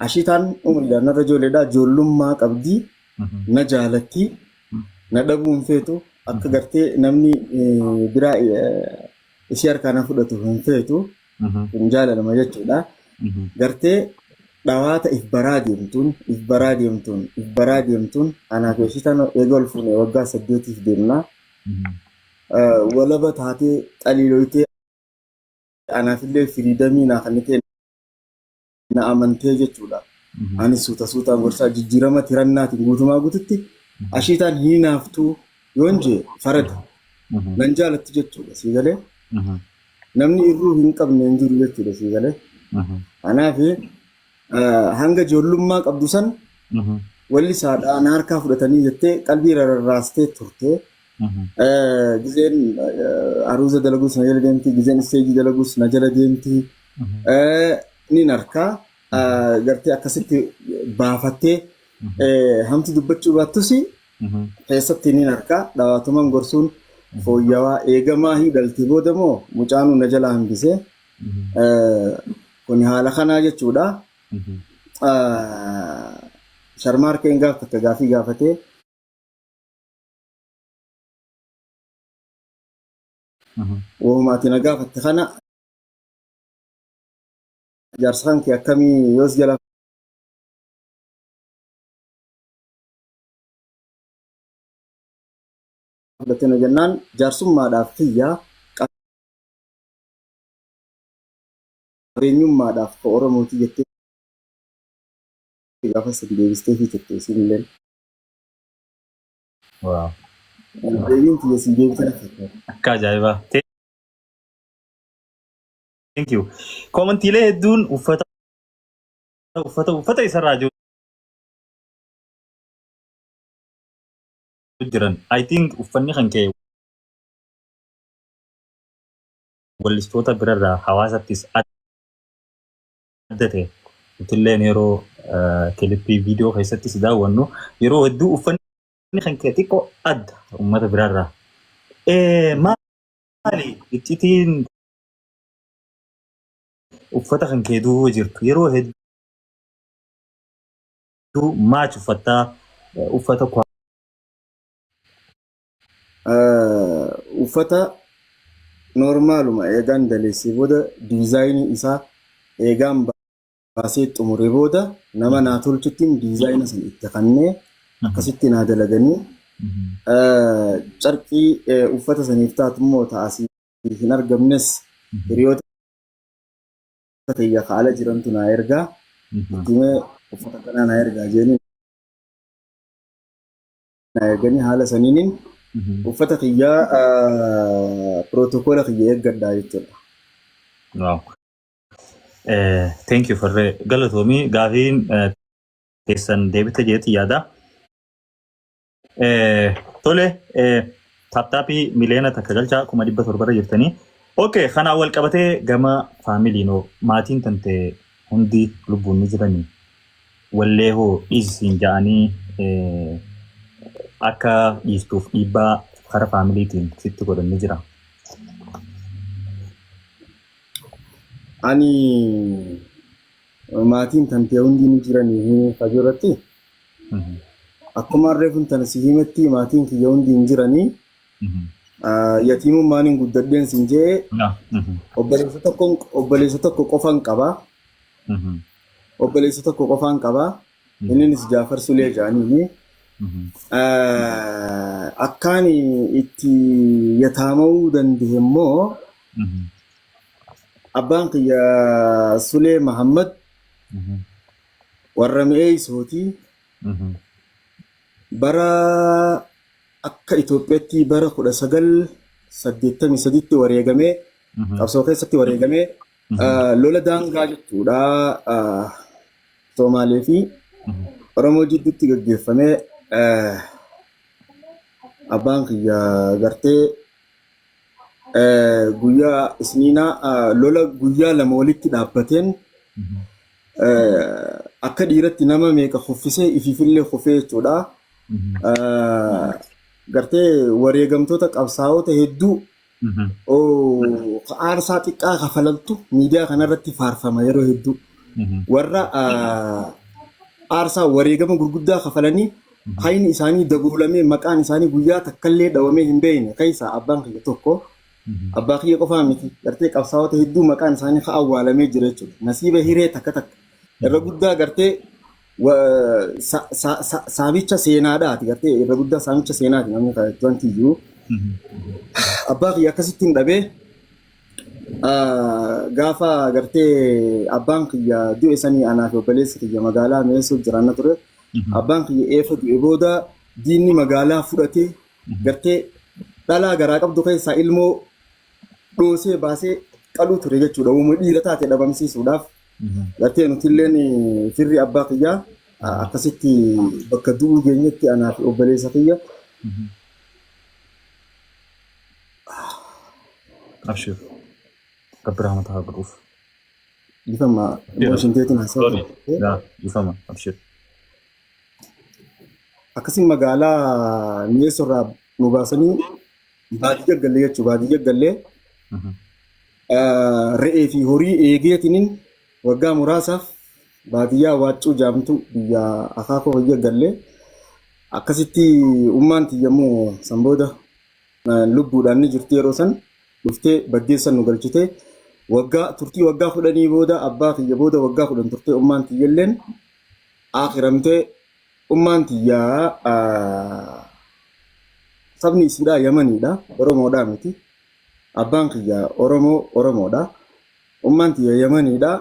Ashiitaan umriidhaan narra ijoolleedha. Ijoollummaa qabdi. Na jaalatti. Na dhabuu hin feetu. Akka gartee namni biraa ishee harkaa na fudhatu hin feetu. Kun jaalalama jechuudha. Gartee dhawaata if baraa deemtuun, if baraa deemtuun, if baraa deemtuun anaa fi Ashiitaan eega ol fuune waggaa 8f deemna. Walaba taatee xaliiloytee anaafillee firiidamii naa kennitee na amantee jechuudha. Anis suuta suutaan gorsaa jijjiirama tirannaatiin guutumaa guututti ashiitaan hin hinaaftuu yoon jee farada. Nan jaalatti jechuudha sii galee. Namni irruu hin qabne hin jiru jechuudha sii galee. Kanaaf hanga ijoollummaa qabdu san walli saadhaa na harkaa fudhatanii jettee qalbii rarraastee turte. Gizeen aruuza dalaguus na jala deemti, gizeen isteejii dalaguus na jala deemti. Nin arkaa gartee akkasitti baafattee hamtu dubbachuu baattus keessatti nin arkaa dhawaatuman gorsuun fooyyawaa eegamaa hidhalti booda moo mucaanuu na jala hambisee kun haala kanaa jechuudha. Sharmaarkeen gaaf takka gaafii gaafatee Wahuma ati na gaafatte kana jaarsa kan kee akkamii yoos jala fudhatte na jennaan jaarsummaadhaaf kiyya qabeenyummaadhaaf ka Oromooti jettee gaafa san deebistee fi turte isinilleen. Wow. Deebiin tiyya sii deebite na fakkaata. Akka ajaa'ibaa. Thank you. Koomentiilee hedduun uffata uffata uffata isarraa jiru jiran. I think uffanni kan kee wallistoota birarraa hawaasattis adda ta'e. Nutilleen yeroo kilippii viidiyoo keessatti si daawwannu yeroo hedduu uffanni kan kee xiqqoo adda uummata biraarraa. Maali iccitiin uffata kan kee duuba jirtu yeroo hedduu maach uffattaa uffata Uffata noormaaluma eegaan daleessee booda diizaayinii isaa eegaan baasee xumuree booda nama naa tolchuttiin diizaayina san itti kannee akkasitti naa dalaganii carqii uffata saniif taatu immoo ta'asii hin argamnes hiriyoota kiyya ka ala jirantu naa ergaa itti himee uffata kanaa naa ergaa jeeni naa erganii haala saniinin uffata kiyyaa pirootookoola kiyya eeggadhaa jechuudha. Wow. Thank you farree galatoomii gaafiin teessan deebite jeetti yaada. Tole taaptaappii 1 million galchaa 700,000 irra jirtanii. Okay, kanaan wal qabatee gama faamiliinoo maatiin tante hundi lubbuun ni jiranii wallee hoo dhiisisiin ja'anii akka dhiistuuf dhiibbaa kara faamiliitiin sitti godhan ni jira. Ani maatiin tantee hundi ni jiranii fajoo irratti akkuma reefun tana si himetti maatiin kiyya hundi hin jiranii yatiimummaan hin guddadheen sin jee obboleessa tokko qofan qaba. Obboleessa tokko qofaan qaba. Innis Jaafar Sulee jedhaniini. Akkaan itti yataama'uu danda'e immoo abbaan kiyya Sulee Mahammad warra mi'eessooti. Bara akka Itoophiyaatti bara 1983tti wareegamee qabsoo keessatti wareegamee lola daangaa jechuudha Somaalee fi Oromoo jidduutti gaggeeffamee abbaan kiyya gartee guyyaa isniinaa lola guyyaa 2 walitti dhaabbateen akka dhiiratti nama meeqa kuffisee ifiifillee kufee jechuudha. Gartee wareegamtoota qabsaa'ota hedduu aarsaa xiqqaa kafalaltu miidiyaa kanarratti faarfama yeroo hedduu. Warra aarsaa wareegama gurguddaa kafalanii hayni isaanii daboolamee maqaan isaanii guyyaa takkallee dhawamee hin beekne keessaa abbaan kiyya tokko. Abbaa kiyya qofaa miti, gartee qabsaa'ota hedduu maqaan isaanii ka awwaalamee jira jechuudha. Nasiiba hiree takka takka. Irra guddaa gartee saamicha seenaadhaati, gartee irra guddaa saamicha seenaati namni wanti iyyuu. Abbaa kiyya akkasittiin dhabee, gaafa gartee abbaan kiyya du'e sanii anaa fi obboleessi kiyya magaalaa Mi'eessoo jiraanna ture. Abbaan kiyya eefa du'e booda diinni magaalaa fudhatee gartee dhalaa garaa qabdu keessaa ilmoo dhoosee baasee qaluu ture jechuudha. Uuma dhiira taate dhabamsiisuudhaaf. Gartee nutilleen firri abbaa kiyyaa akkasitti bakka du'uu geenyetti anaa fi obboleessa kiyya. Abshir. Rabbi rahmata haa godhuuf. Ifama emotion teetiin haasa'u. Yaa ifama abshir. Akkasii magaalaa Mi'eessoo irraa nu baasanii baadiyyaa gallee jechuudha. Baadiyyaa gallee re'ee fi horii eegeetiniin waggaa muraasaaf baadiyyaa Waaccuu jaamtu biyya akaakoo hojii gallee, akkasitti ummaan tiyya immoo san booda lubbuudhaan ni jirti. Yeroo san dhuftee baddeessan nu galchite. Waggaa turtii waggaa 10 booda, abbaa kiyya booda waggaa 10 turtee ummaan tiyyalleen akiramtee. Ummaan tiyyaa sabni isiidhaa Yamaniidha, Oromoodhaa miti. Abbaan kiyya Oromoo, Oromoodha. Ummaan tiyya Yamaniidha.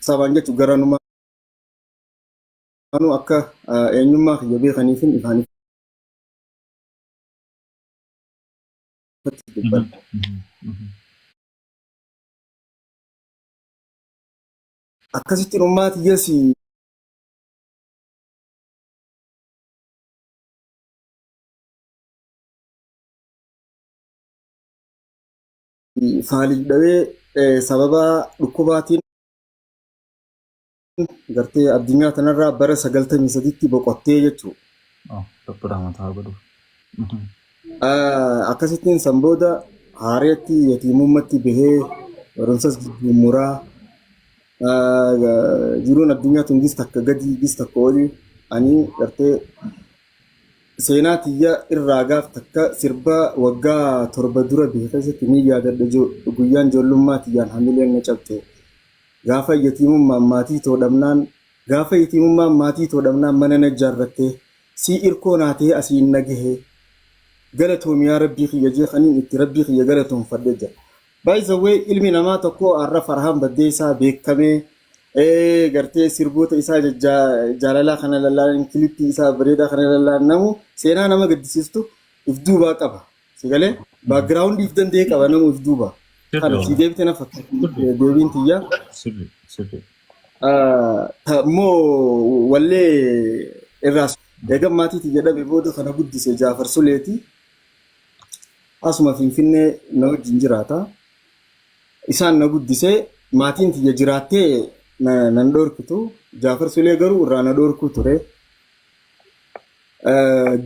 Sabaan jechuun garanumaanuu akka eenyummaa kiyya beekaniifin ifaan ifatti dubbadha. Akkasittiin ummaa tiyyas faaliif dhawee sababa dhukkubaatiin gartee addunyaa tanarraa bara 93tti boqottee jechuudha. Rabbi rahmata haa godhuuf. Akkasittiin san booda haareetti yatiimummatti bahee barumsas jijjiimuraa jiruun addunyaa tun gis takka gadi gis takka olii. Ani gartee seenaa tiyya irraa gaaf takka sirba waggaa 7 dura bahe keessatti ni yaadadha, guyyaan ijoollummaa tiyyaan hamileen na cabxe, gaafa yatiimummaan maatii too dhabnaan, gaafa yatiimummaan maatii too dhabnaan mana na ijaarratte, sii irkoo naa ta'ee asiin na gahe, galatoomi yaa rabbii kiyya jee kaniin itti rabbii kiyya galatoomfadhe jira. By the way, ilmi namaa tokko har'a Farhaan Baddeessaa beekamee gartee sirboota isaa jaalalaa kana lallaalan, kilippii isaa bareedaa kana lallaalan, namu seenaa nama gaddisiistu if duubaa qaba. Sigalee background if danda'e qaba namu if duubaa. Kana si deebite na fakkaatti deebiin tiyya. Sirri sirri. Immoo wallee irraa eegan maatii tiyya dhabe booda kana guddise Jaafar Suleeti. Asuma Finfinnee na wajjin jiraata. Isaan na guddisee, maatiin tiyya jiraattee nan dhoorkitu. Jaafar Sulee garuu irraa na dhoorkuu ture.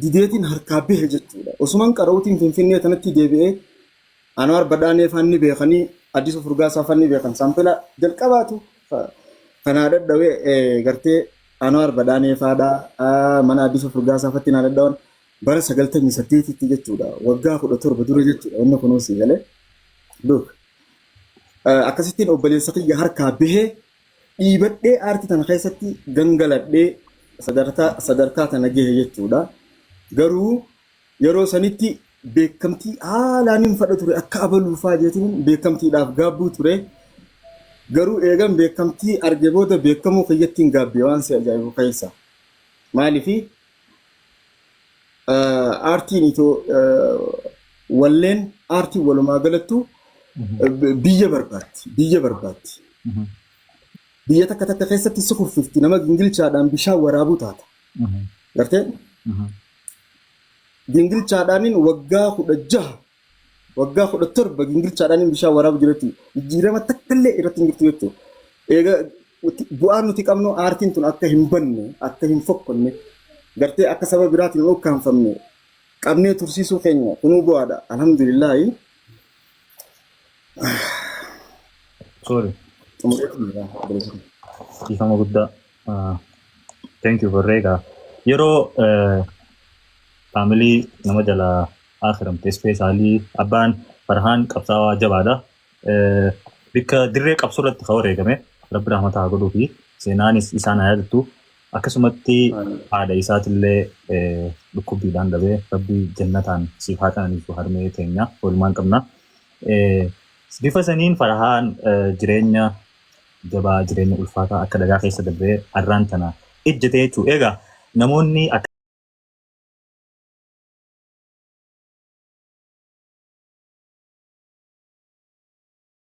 Dideetiin harkaa bahe jechuudha. Osuman qara'uutiin Finfinnee tanatti deebi'ee Anwaar Badhaanee faan ni beekanii, Addisuu Furgaasaa faan ni beekan. Saampila jalqabaatu kanaa dhadhawee gartee Anwaar Badhaanee faadhaa mana Addisuu Furgaasaa fatti naa dhadhawan bara 98tti jechuudha. Waggaa 17 dura jechuudha. Wanni kunuun si galee. Look. Akkasittiin obboleessa kiyya harkaa bahee dhiibadhee aartii tana keessatti gangaladhee sadarkaa sadarkaa tana gahe jechuudha. Garuu yeroo sanitti beekamtii haalaan hin fadha ture, akka abaluufaa jeetiin beekamtiidhaaf gaabbuu ture. Garuu eegan beekamtii arge booda beekamuu kiyyattiin gaabbe, waan si ajaa'ibu keessa. Maaliifi aartiin itoo walleen aartiin walumaa galattu biyya barbaaddi. Biyya barbaaddi. Biyya takka takka keessatti si kuffifti, nama gingilchaadhaan bishaan waraabuu taata. Gartee? Gingilchaadhaaniin waggaa 16, waggaa 17 gingilchaadhaaniin bishaan waraabu jira jechuudha. Jijjiirama takka illee irratti hin jirtu jechuudha. Egaa bu'aan nuti qabnu aartiin tun akka hin banne, akka hin fokkonne, gartee akka saba biraatiin hin ukkaanfamne qabnee tursiisuu keenya, kunuu bu'aadha. Alhamdulillaahi. Sorry. Xumureetu jira obboleessa koo. Dhiifama guddaa. Thank you for egaa. Yeroo family nama jalaa akhiramte, especially abbaan Farhaan qabsaawaa jabaadha. Bikka dirree qabsoo irratti kan wareegame, Rabbi rahmata haa godhuu fi seenaanis isaan haa yaadattu. Akkasumatti haadha isaatillee dhukkubbiidhaan dhabee, Rabbi jannataan siif haa qananiisu, harmee teenya walumaan qabna. Bifa saniin Farhaan jireenya jabaa, jireenya ulfaataa akka dhagaa keessa darbee har'aan tana ejjete jechuudha. Egaa namoonni akka